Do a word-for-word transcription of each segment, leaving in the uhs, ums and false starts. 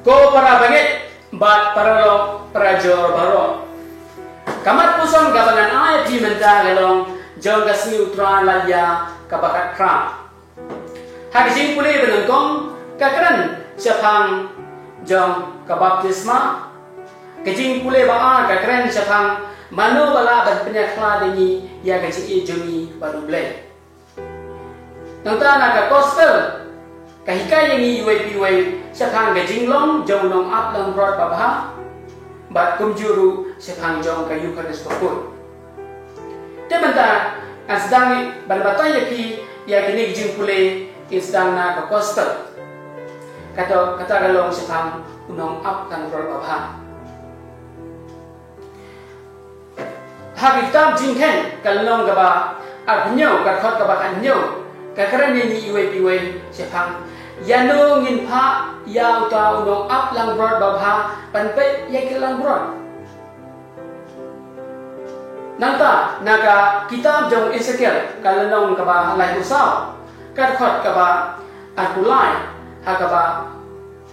Ko para bangeit bad para lok para jor baroh. Ka mat puson kaba ngan ai ïa phi mynta ka long jong ka sngi U Trai Lait Ïa kaba khatphra. Ha ka jingpule ba nyngkong ka kren shaphang jong ka baptisma. Ka jingpule ba ar ka kren shaphang mano ba lah ban pynïakhlad ïa ngi ïa ka jingïeit jong ngi bad U Blei. Nangta na ka gospel ka hikai ïa ngi iwei pa iwei shaphang ka jinglong jong u nongap langbrot babha bad kumjuh ruh shaphang jong ka Eukharist bakhuid. Te mynta ngan sdang ban batai ïa phi ïa kine ki jingpule, ki sdang na ka gospel. Kata, kata ka long shaphang u nongap langbrot babha. Ha ka kitab Jingkheiñ ka lynnong kaba arphew hynñiew, ka dkhot kaba khathynñiew, ka kren ïa ngi iwei pa iwei shaphang ïano ngin phah ïa uta u nongap langbrot babha ban peit ïa ki langbrot. Nangta na ka kitab jong Esekiel ka lynnong kaba laiphew saw, ka dkhot kaba arphew lai, ha kaba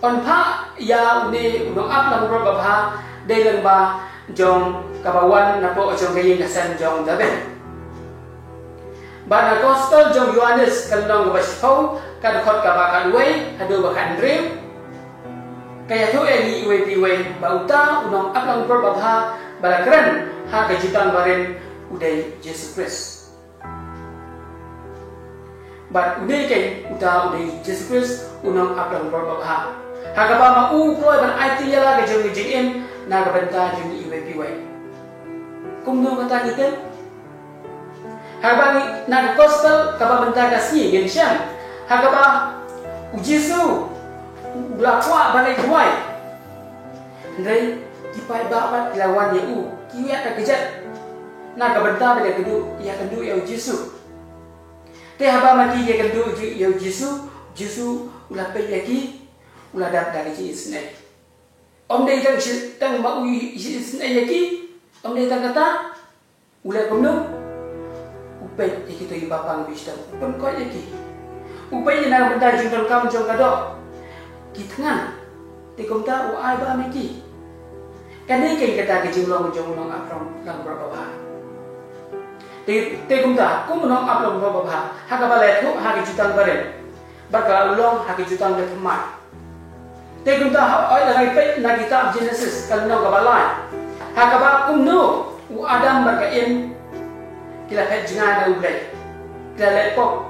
yn phah ïa une u nongap langbrot babha dei lyngba jong kaba wan napoh jong ka ïing ka sem jong David. Bad na gospel jong Ïoannis ka lynnong kaba shiphew, ka dkhot kaba khatwei haduh ba khathynriew, ka ïathuh ïa ngi iwei pa iwei ba uta u nongap langbrot babha ba la kren ha ka Jutang Barim u dei Jisu Khrist. Bad une keiñ uta u dei Jisu Khrist u nongap langbrot babha, ha kaba ma u u kloi ban aiti ïa la ka jong ka jingim na ka bynta jong ngi iwei pa iwei. Kumno kata ngi tip? Haba ngi na ka gospel kaba mynta ka sngi ngin shem ha kaba u Jisu u la kwah ban leit duwai. Hynrei ki paidbah pat ki la wan ïa u, ki ïa ka kjat na ka bynta ban ïakynduh, ïakynduh ïa u Jisu. Te haba ma ki ïakynduh ïa u Jisu, u Jisu u la peit ïa ki, u la dap da ka jingisynei. Ym dei tang shi, tang ma u i, i, isynei ïa ki. Ym dei tang kata. U leh kumno? U peit ïa kito ki bapang ba shitom, u pynkoit ïa ki. U peit ïa na ka bynta jingdonkam jong ka doh, ki thngan. Te kumta u ai bam ïa ki. Kane keiñ kata ka jinglong jong u nongap langbrot babha. Te, te kumta kum u nongap langbrot babha, ha kaba la ïathuh ha ka Jutang Barim, bad ka la long ha ka Jutang Bathymmai. Te kumta haba ngi peit na kitab Jenesis ka lynnong kaba lai, ha kaba kumno u Adam bad ka Im ki la phet jngai na U Blei, ki la leh pop.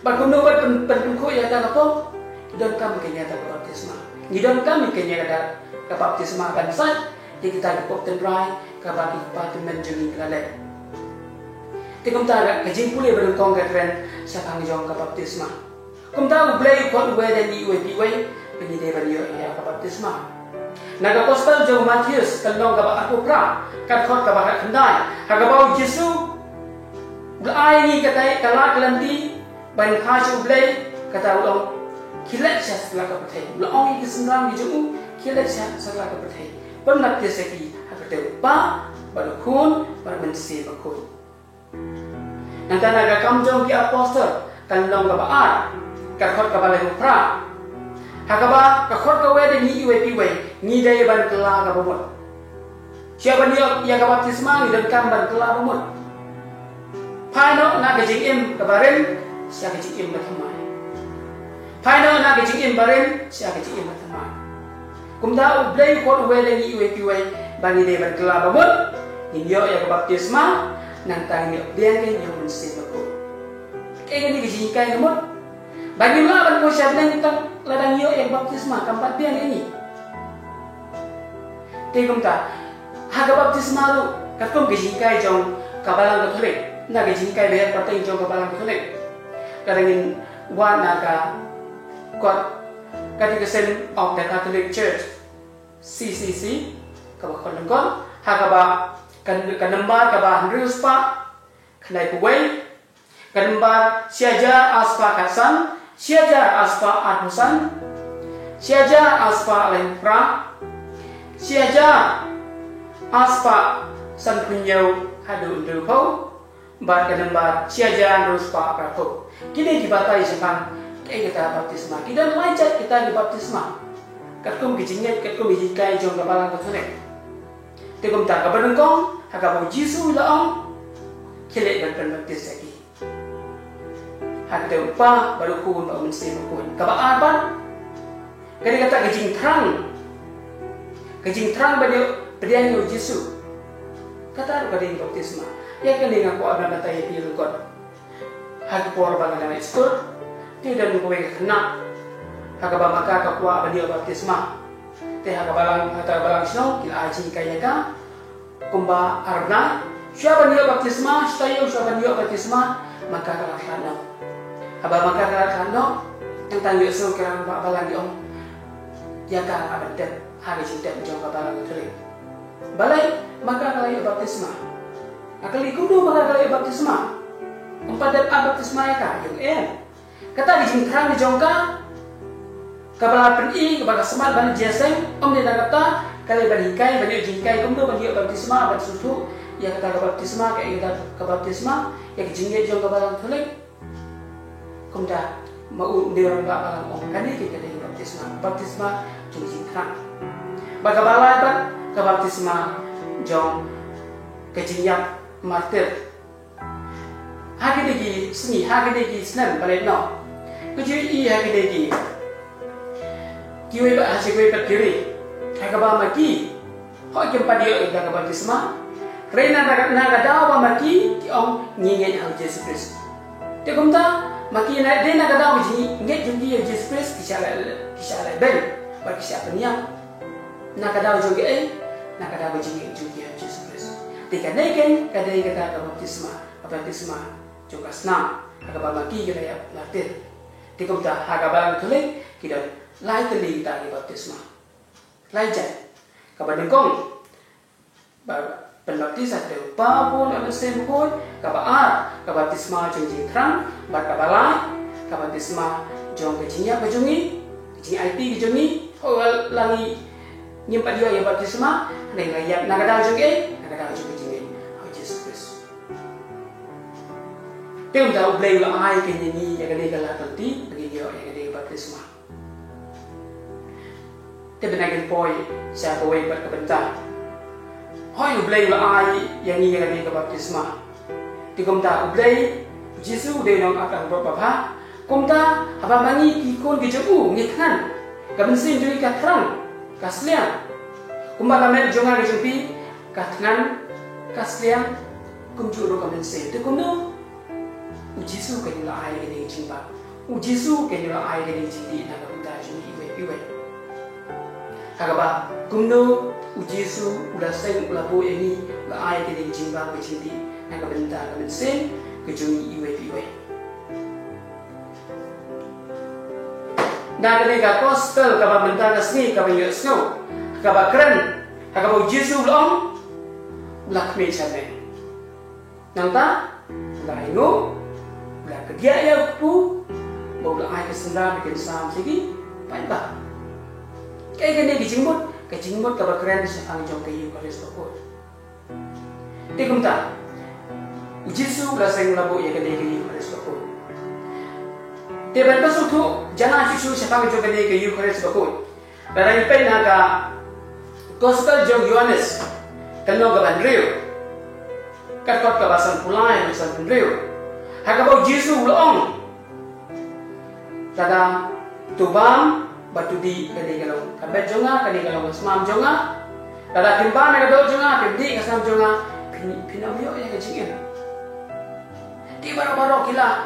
Bad kumno ban pyn, pynpynkhuid ïa kata ka pop? Ki donkam keiñ ïa kata ka baptisma. Ngi donkam keiñ ïa kata ka baptisma ban sait ïa kita ki pop tynrai kaba ki kpa tymmen jong ngi ki la leh. Te kumta ka, ka jingpule ba nyngkong ka kren shaphang jong ka baptisma. Kumta U Blei u khot uwei na ngi iwei pa iwei ba ngi dei ban ïoh ïa ka baptisma. Na ka gospel jong u Mathaios ka lynnong kaba arphew phra, ka dkhot kaba khatkhyndai, ha kaba u Jisu u la ai ïa ngi kata ka lad ka lynti ban phai sha U Blei, kata u la ong, khie leit sha satlak ka pyrthei. U la ong ïa ki synran ki jong u, khie leit sha satlak ka pyrthei, pynbaptis ïa ki ha ka kyrteng u Kpa bad u Khun bad u Mynsiem Bakhuid. Nangta na ka Kam jong ki Apostol ka lynnong kaba ar, ka dkhot kaba laiphew phra, ha kaba ka khot kawei da ngi iwei pa iwei, ngi dei ban kylla kaba mut. Sha ban ïoh ïa ka baptisma ngi donkam ban kylla ba mut. Phai noh na ka jingim kaba rim sha ka jingim bathymmai. Phai noh na ka jingim barim sha ka jingim bathymmai. Kumta U Blei u khot uwei na ngi iwei pa iwei ba ngi dei ban kylla ba mut, ngin ïoh ïa ka baptisma, nangta ngin ïoh pdiang ïa u Mynsiem Bakhuid. Kaei kane ka jinghikai ka mut? Ba ngim lah ban poi sha bneng tang lada ngi ïoh ïa ka baptisma, kam pat pdiang ïa ngi. Te kumta ha ka baptisma ruh, katkum ka jinghikai jong ka Balang Katholik, na ka jinghikai ba ïa pateng jong ka Balang Katholik, lada ngin wad na ka kot Catechism of the Catholic Church, C C C, kaba khot lyngkot, ha kaba ka, ka number kaba hynriew spah khyndai phew wei, ka number shi hajar ar spah khatsan, shi hajar ar spah arphew san, shi hajar ar spah laiphew phra, shi hajar ar spah sanphew hynñiew haduh hynriewphew, bad ka number shi hajar hynriew spah phraphew. Kine ki batai shaphang Ïa kata baptisma, ki don lai jait kita ki baptisma. Katkum ki jingngeit, katkum ki jinghikai jong ka Balang Katholik. Te kumta kaba nyngkong, ha kaba u Jisu u la ong, khie leit ban pynbaptis ïa ki. Ha kata u Kpa, bad u Khun, bad u Mynsiem Bakhuid. Kaba ar pat, ka dei kata ka jingthrang. Ka jingthrang ban ïoh pdiang ïa u Jisu. Kata ruh ka dei baptisma. Ïa kane nga kwah ban batai ïa phi lyngkot. Ha ka por ba nga dang leit skul, te don kawei ka khynnah ha kaba ma ka ka kwah ban ïoh baptisma. Te ha ka balang, ha ka balang shnong ki la ai jinghikai ïa ka kumba ar bnai. Shuwa ban ïoh baptisma, shuwa ïoh, shuwa ban ïoh baptisma, ma ka ka la khlad noh. Haba ma ka ka la khlad noh, tang tang ïohsngew ki rangbah balang ki ong, ïa ka la ban tep ha ka jingtep jong ka Balang Katholik. Balei ma ka ka la ïoh baptisma? Nga kylli, kumno ma ka ka la ïoh baptisma? Ym pat dep ai baptisma ïa ka? Ïoh, em. Kata ka jingthrang ka jong ka, kaba la pyni, kaba ka smat ban jia seng, ym dei na kata, ka leit ban hikai, ban ïoh jinghikai kumno ban ïoh baptisma, ban sngewthuh ïa kata ka baptisma, ka ïa kata ka baptisma, ïa ka jingngeit jong ka Balang Katholik. Kumta, ma u, u rangbah balang u ong, kane ka dei ka baptisma, baptisma jong ka jingthrang. Bad kaba lai pat, ka baptisma jong ka jingïap martir. Ha kine ki sngi, ha kine ki snem ba la ïaid noh, ka ju ïohi ha kine ki, kiwei pat, ha kiwei pat ki ri, ha kaba ma ki, hooid, kim pat ïoh ïa ka baptisma. Hynrei na ka, na ka daw ba ma ki ki ong, ngi ngeit ha u Jisu Khrist. Te kumta, ma ki, na, dei na ka daw ba jingngeit jong ki ha u Jisu Khrist, ki shah leh, ki shah leh beiñ, bad ki shah pynïap. Na ka daw jong ki ei? Na ka daw ba jingngeit jong ki ha u Jisu Khrist. Te kane keiñ ka dei kata ka baptisma, ka baptisma jong ka snam, ha kaba ma ki ki la ïap martir. Te kumta, ha ka Balang Katholik ki don lai tylli kita ki baptisma. Lai jait. Kaba nyngkong, ba pynbaptis ha ka kyrteng u Kpa, u Khun, bad u Mynsiem Bakhuid. Kaba ar, ka baptisma jong ka jingthrang. Bad kaba lai, ka baptisma jong ka jingïap ka jong ngi, ka jingaiti ka jong ngi. Hooid, la ngi, ngim pat ïoh ïa ka baptisma, hynrei ngi la ïap na ka daw jong ngi, na ka daw jong ka jingngeit ha u Jisu Khrist. Te kumta U Blei u la ai keiñ ïa ngi ïa kane ka lad lynti ba ngin ïoh ïa kane ka baptisma. Te bynta ngin poi sha kawei pat ka bynta. Hooid, U Blei u la ai ïa ngi ïa kane ka baptisma. Te kumta U Blei, u Jisu u dei u nongap langbrot babha. Kumta haba ma ngi ki khun ki jong u ngi thngan, ka mynsiem jong ngi ka thrang, ka sliang. Kumba ka met jong nga ka jong phi ka thngan, ka sliang, kumjuh ruh ka mynsiem. Te kumno? U Jisu keiñ u la ai kane ka jingbam. U Jisu keiñ u la ai kane ka jingdih na ka bynta jong ngi iwei pa iwei. Ha kaba kumno U Jisu u la seng, u la buh ïa ngi, u la ai kane ka jingbam, ka jingdih na ka bynta ka mynsiem ka jong ngi iwei pa iwei. Na kane ka gospel kaba mynta ka sngi kaba ïohsngew, kaba kren, ha kaba U Jisu u la ong, u la khmih sha me. Nangta u la ainguh, u la kdiah ïa u kpu, bad u la ai ka syndah ba kin sam sha ki paidbah. Kaei kane ka jingmut? Ka jingmut kaba kren shaphang jong ka Eukharist bakhuid. Te kumta U Jisu u la seng, u la buh ïa kane ka Eukharist bakhuid. Te ban pynsngewthuh janai shuh shuh shaphang jong kane ka Eukharist bakhuid, lada ngi peit na ka Gospel jong u Ïoannis, ka lynnong kaba hynriew, ka dkhot kaba sanphew lai haduh sanphew hynriew, ha kaba U Jisu u la ong, lada to bam bad to dih, kane ka long ka met jong nga, kane ka long ka snam jong nga. Lada phim bam ïa ka doh jong nga, phim dih ïa ka snam jong nga, phin, phin ym ïoh ïa ka jingim. Te baroh baroh ki la,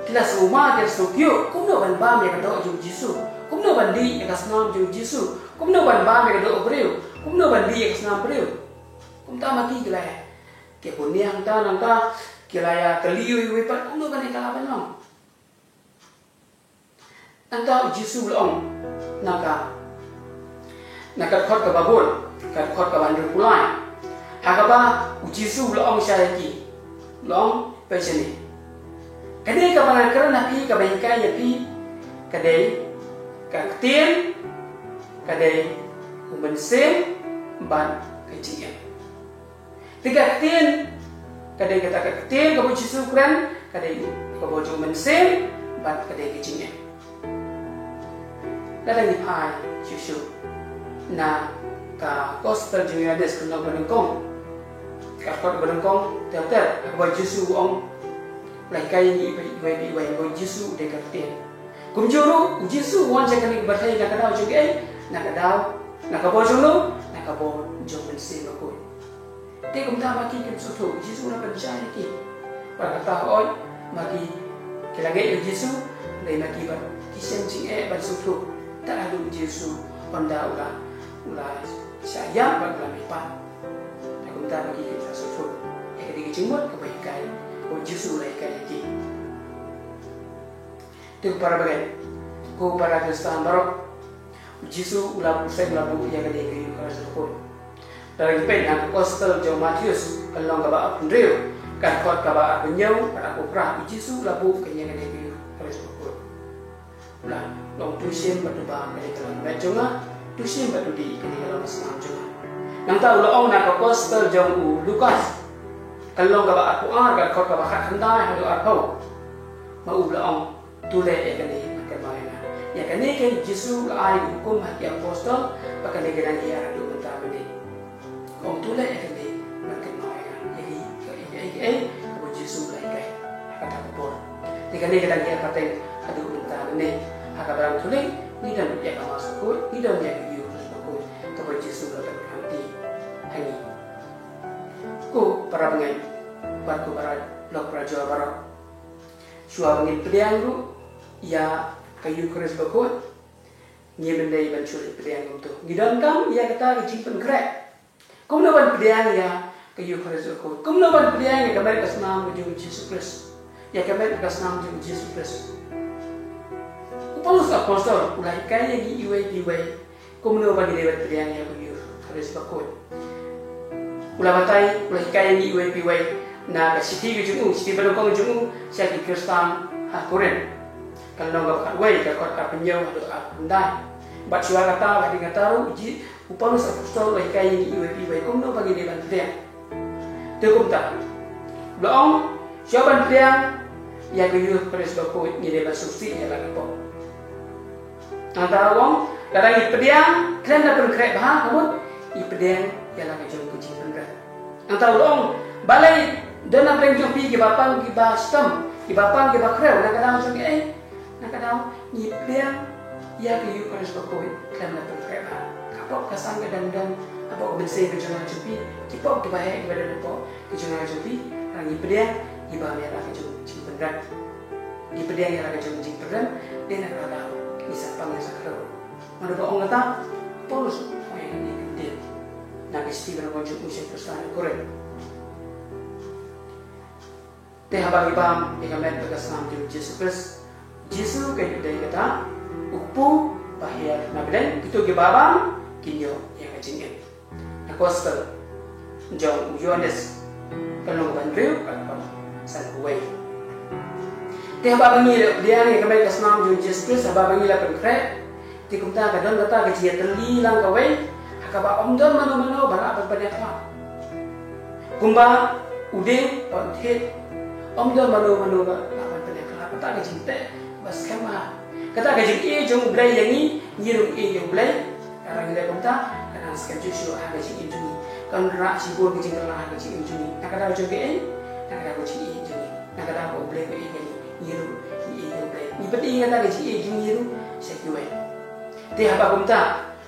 ki la sngewma, ki la sngewkyiuh, kumno ban bam ïa ka doh jong U Jisu, kumno ban dih ïa ka snam jong U Jisu, kumno ban bam ïa ka doh u briew, kumno ban dih ïa ka snam briew. Kumta ma ki ki la ïa, ki bun ïa hangta nangta, ki la ïa kylli iwei pa iwei pat kumno kane ka lah ban long. Nangta U Jisu u la ong, na ka, na ka dkhot kaba bud, ka dkhot kaba hynriewphew lai, ha kaba U Jisu u la ong sha ïa ki, u la ong, peit shane. Kane kaba nga kren ha phi, kaba hikai ïa phi, ka dei ka ktien, ka dei u mynsiem, bad ka jingim. Te ka ktien, ka dei kata ka ktien kaba U Jisu u kren, ka dei kaba jong u mynsiem, bad ka dei ka jingim. Lada ngi phai shuh shuh na ka Gospel jong u Ïoannis, ka lynnong ba nyngkong, ka dkhot ba nyngkong, ter ter, haba u Jisu u ong, u la hikai ïa ngi iwei pa iwei, haba u Jisu u dei ka ktien. Kumjuh ruh u Jisu u wan sha kane ka pyrthei na ka daw jong kaei? Na ka daw, na ka bor jong u, na ka bor jong u Mynsiem Bakhuid. Te kumta ma ki kim sngewthuh, u Jisu u la pynshai ïa ki. Bad kata hooid, ma ki, ki la ngeit ïa u Jisu, hynrei ma ki bad ki shem jingeh ban sngewthuh. Te haduh u Jisu, hynda u la, u la shah ïap bad u la mihpat. Te kumta ma ki kim sngewthuh ïa kane ka jingmut kaba hikai, u Jisu u la hikai ïa ki. Te ko para bangeit, ko para Khristan baroh, u Jisu u la buh, u la buh ïa kane ka Eukharist bakhuid. Lada ngi peit na ka Gospel jong u Mathaios, ka lynnong kaba arphew hynriew, ka dkhot kaba arphew hynñiew bad arphew phra, u Jisu u la buh ïa kane ka Eukharist bakhuid. U la ong, to shim bad to bam, kane ka long ka met jong nga, to shim bad to dih, kane ka long ka snam jong nga. Nangta u la ong na ka Gospel jong u Lukas, ka lynnong kaba arphew ar, ka dkhot kaba khatkhyndai haduh arphew, ma u la ong, to leh ïa kane ban kynmaw ïa nga. Ïa kane keiñ u Jisu u la ai hukum ha ki apostol, bad kane ka dang hiar haduh mynta mynne. U ong, to leh ïa kane ban kynmaw ïa nga. Ïa ki, ïa ki, ïa ki, ïa ki, kaba u Jisu u la hikai ha kata ka por. Te kane ka dang hiar pateng haduh mynta mynne. Ha ka Balang Katholik ngi don ïa ka Mass bakhuid, ngi don ïa ka Eukharist bakhuid, kaba u Jisu u la pynkhraw ha ngi. Ko para bangeit bad ko para lok para jor baroh, shuwa ba ngin pdiang ruh ïa ka Eukharist bakhuid, ngim dei ban shu leit pdiang kumto. Ngi donkam ïa kata ka jingpynkhreh. Kumno ban pdiang ïa ka Eukharist bakhuid? Kumno ban pdiang ïa ka met ka snam ka jong u Jisu Khrist? Ïa ka met ka snam jong u Jisu Khrist. U Paulus apostol u la hikai ïa ngi iwei pa iwei kumno ba ngi dei ban pdiang ïa ka Eukharist bakhuid. U la batai, u la hikai ïa ngi iwei pa iwei na ka shithi ka jong u, shithi ba nyngkong jong u sha ki Khristan ha Korinth, ka lynnong kaba khatwei, ka dkhot arphew hynñiew haduh arphew khyndai. Bad shuwa kata, bad hadien kata ruh, u Ji-, u Paulus apostol u la hikai ïa ngi iwei pa iwei kumno ba ngi dei ban pdiang. Te kumta, u la ong, shuwa ban pdiang ïa ka Eukharist bakhuid, ngi dei ban sngewsih ïa la ka pop. Nangta u ong, lada ngi pdiang khlem da pynkhreh bha, ka mut ngi pdiang ïa la ka jong ka jingpynrem. Nangta u ong, balei don napdeng jong phi kiba pang kiba shitom, kiba pang kiba khrew, na ka daw jong kaei? Na ka daw ngi pdiang ïa ka Eukharist bakhuid khlem da pynkhreh bha. Ka pop ka san ka dang don hapoh ka mynsiem ka jong nga jong phi, ki pop kiba heh kiba don hapoh ka jong nga jong phi, lada ngi pdiang, ngi bam ïa la ka jong ka jingpynrem. Ngi pdiang ïa la ka jong ka jingpynrem, dei na ka daw ngi sa pang ngi sa khrew. Mano ba ong kata? Paulus u ong ïa kane ka ktien na ka shithi ba nyngkong jong u sha ki Khristan ha Korinth. Te haba ngi bam ïa ka met bad ka snam jong u Jisu Khrist, u Jisu keiñ u dei kata u kpu ba hiar na bneng, kito kiba bam kin ïoh ïa ka jingim. Na ka Gospel jong u Ïoannis, ka lynnong ba hynriew, ka dkhot sanphew wei. Te haba ngi la pdiang ïa ka met ka snam jong u Jisu Khrist, haba ngi la pynkhreh, te kumta ka don kata ka jingïatylli lang kawei ha kaba ym don mano mano ba lah ban pynïakhlad. Kumba u dieng bad u thied, ym don mano mano ba lah ban pynïakhlad. Kata ka jingteh ba skhem bha, kata ka jingïeit jong U Blei ïa ngi, ngi ruh ngi ïeit ïa U Blei. Lada ngi leh kumta, kan nang skhem shuh shuh ha ka jingim jong ngi. Kan wanrah shibun ka jingkylla ha ka jingim jong ngi. Na ka daw jong kaei? Na ka daw ka jingïeit jong ngi. Na ka daw ba U Blei u ïeit ïa ngi, ngi ruh ngi ïeit ïa U Blei. Ngi pyni kata ka jingïeit jong ngi ruh sha kiwei. Te haba kumta,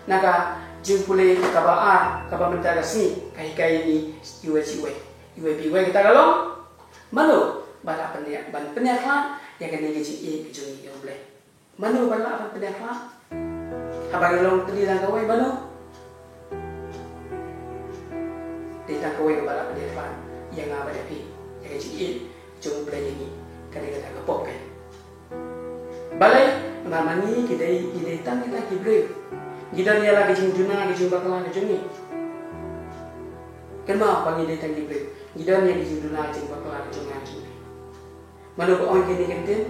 na ka jingpule kaba ar kaba mynta ka sngi ka hikai ïa ngi iwei sha iwei, iwei pa iwei, kata ka long, mano ba lah pynïa-, ban pynïakhlad ïa kane ka jingïeit ka jong ngi ïa U Blei? Mano ba lah ban pynïakhlad? Haba ngi long tylli lang kawei, mano? Dei tang kawei kaba lah pynïakhlad ïa nga bad ïa phi ïa ka jingïeit jong U Blei ïa ngi, ka dei kata ka pop. Balei? Namar ma ngi ki dei, ngi dei tang kita ki briew. Ngi don ïa la ka jingduna ka jingbakla ka jong ngi. Kynmaw ba ngi dei tang ki briew, ngi don ïa ka jingduna ka jingbakla ka jong nga jong phi. Mano ba ong kine ki ktien?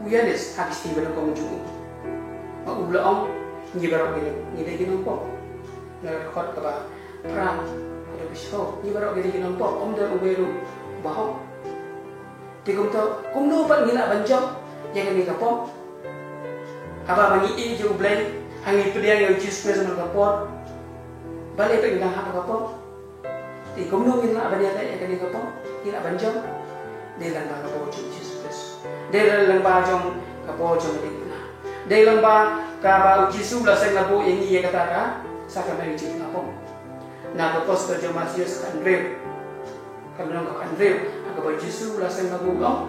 U Ïoannis ha ka shithi ba nyngkong jong u. Ma u la ong, ngi baroh ngi dei, ngi dei ki nongpop. Na ka dkhot kaba phra, ka dei ba shiphew, ngi baroh ngi dei ki nongpop, ym don uwei ruh uba hok. Te kumta, kumno pat ngi lah ban jop ïa kane ka pop? Haba ma ngi ïeit ïa U Blei, ha ngi pdiang ïa U Jisu Khrist man ka por, balei phi dang hap ka pop? Te kumno ngin lah ban ïaleh ïa kane ka pop? Ngin lah ban jop. Dei lyngba ka bor jong U Jisu Khrist. Dei lyngba jong ka bor jong ka diengphna. Dei lyngba kaba U Jisu u la seng la buh ïa ngi ïa kata ka sakramen jingïakhun. Na ka Gospel jong u Mathaios khathynriew, ka lynnong khathynriew, ha kaba U Jisu u la seng la buh u ong,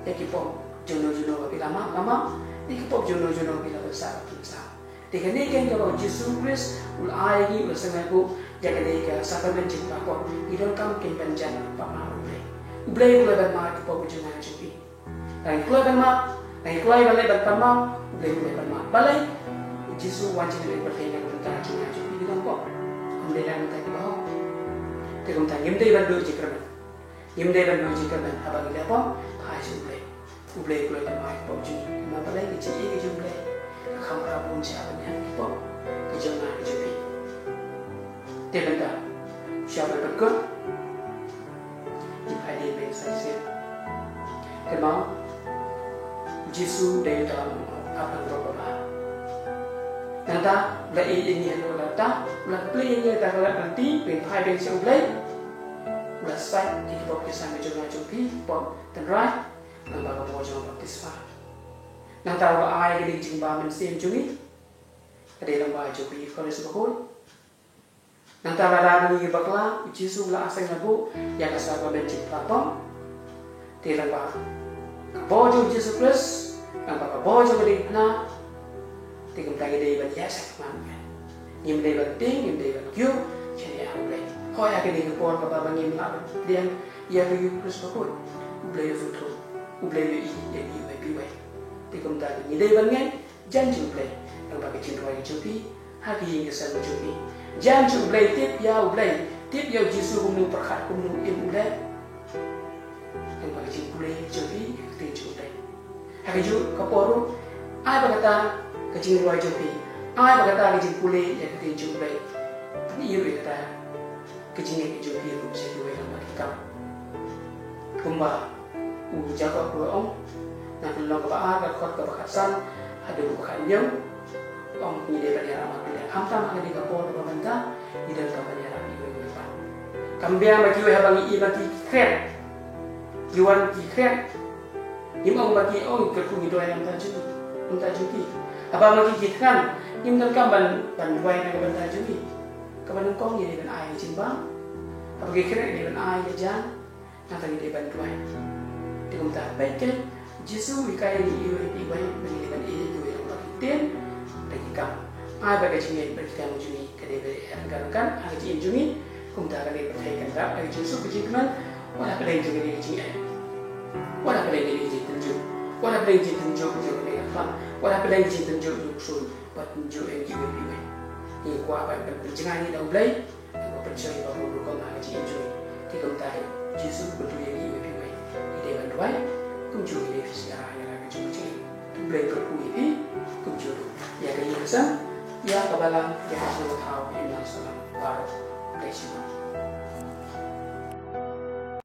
ïa ki pop juno juno ba phi la map, la map, ïa ki pop juno juno ba phi la pynsah, la pynsah. Te kane keiñ kaba U Jisu Khrist u la ai ïa ngi, u la seng la buh ïa kane ka sakramen jingïakhun, ngi donkam kein ban jan pat ha U Blei. U Blei u la ban map ïa ki pop jong nga jong phi. Lada ngi kloi ban map, lada ngi kloi ban leh ban pan map, U Blei u leh ban map. Balei? U Jisu u wan sha ngi ban pynlong ïa ka bynta jong nga jong phi, ki don pop. Ym dei na ka bynta kiba hok. Te kumta ngim dei ban duh jingkyrmen. Ngim dei ban duh jingkyrmen haba ngi leh pop, phai sha U Blei. U Blei u kloi ban map ïa ki pop jong ngi. Namar balei? Ka jingïeit ka jong U Blei ka kham bha bun sha ban ïa ki pop ka jong nga ka jong phi. Te mynta shuwa ban pynkut, ngin phai dien beit sa shisien. Kynmaw, U Jisu u dei uta u nongap langbrot uba bha. Nangta u la ïeit ïa ngi haduh katta, u la plie ïa ngi da ka lad lynti, ban phai biang sha U Blei. U la sait ïa ki pop ki san ki jong nga jong phi, pop tynrai, lyngba ka bor jong ka baptisma. Nangta u la ai ïa kane ka jingbha mynsiem jong ngi, ka dei lyngba jong ka Eucharist bakhuid. Nangta lada ngi bakla, U Jisu u la seng la buh ïa ka sakramen jingphla pop. Te lyngba ka bor jong U Jisu Khrist, lyngba ka bor jong ka diengphna, te kumta ngi dei ban ïaid shakhmat. Ngim dei ban tieng, ngim dei ban kyiuh shane ha U Blei. Hooid, ha kane ka por kaba ma ngim lah ban pdiang ïa ka Eucharist bakhuid, U Blei u sngewthuh, U Blei u ïohi ïa ngi uwei pa uwei. Te kumta ngi dei ban ngeit, jan sha U Blei lyngba ka jingrwai ka jong phi ha ka ïing ka sem ka jong phi. Jan sha U Blei, tip ïa U Blei, tip ïa U Jisu kumno u pyrkhat, kumno u im, U Blei, lyngba ka jingpule ka jong phi ïa ka ktien jong U Blei. Ha kajuh ka por ruh, ai ba kata ka jingrwai jong phi, ai ba kata ka jingpule ïa ka ktien jong U Blei, pynïoh ïa kata ka jingngeit ka jong phi ruh sha kiwei lyngba ki kam. Kumba u Jakob u la ong, na ka lynnong kaba ar, ka dkhot kaba khatsan haduh kaba khathynñiew, u ong ngi dei ban ïarap markylliang. Khamtam ha kane ka por kaba mynta, ngi donkam ban ïarap iwei pa iwei. Kam biang ba kiwei haba ngi im ha ki, ki khreh, ki wan ki khreh, ngim ong ba ki, ong, kyrkhu ngi duwai na ka bynta jong ngi, na ka bynta jong ki. Haba ma ki ki thngan, ngim donkam ban, ban duwai na ka bynta jong ngi. Kaba nyngkong ngi dei ban ai ka jingbam. Haba ki khreh ngi dei ban ai ka jaiñ. Nangta ngi dei ban duwai. Te kumta peit, U Jisu u hikai ïa ngi iwei pa iwei ba ngi dei ban ïeit ïa kiwei lyngba ki ktien bad ki kam. Ai ba ka jingngeit bad ki kam jong ngi ka dei ban ïaid ryngkat ryngkat ha ka jingim jong ngi. Kumta ka dei ban pynthei, kan dap ha ka jingsuk ka jingkmen, wat hapdeng jong kane ka jingim, wat hapdeng kane ka jingtynjuh, wat hapdeng jingtynjuh jong kane ka khlam, wat hapdeng jingtynjuh jong u ksuid, wat tynjuh ïa ngi iwei pa iwei. Ngi kwah ban pynjngai ngi da U Blei. Ba pynshoi ba bun rukom ha ka jingim jong ngi. Te kumta U Jisu u kyntu ïa ngi iwei pa iwei, ngi dei ban duwai kumjuh ngi dei phi sngewbha ïa la ka jong ka jingim. U Blei u kyrkhu ïa phi kumjuh ruh, ïa ka ïing ka sem, ïa ka balang, ïa ka shnong ka thaw, ïa ka shnong ka thaw baroh. Khublei shibun.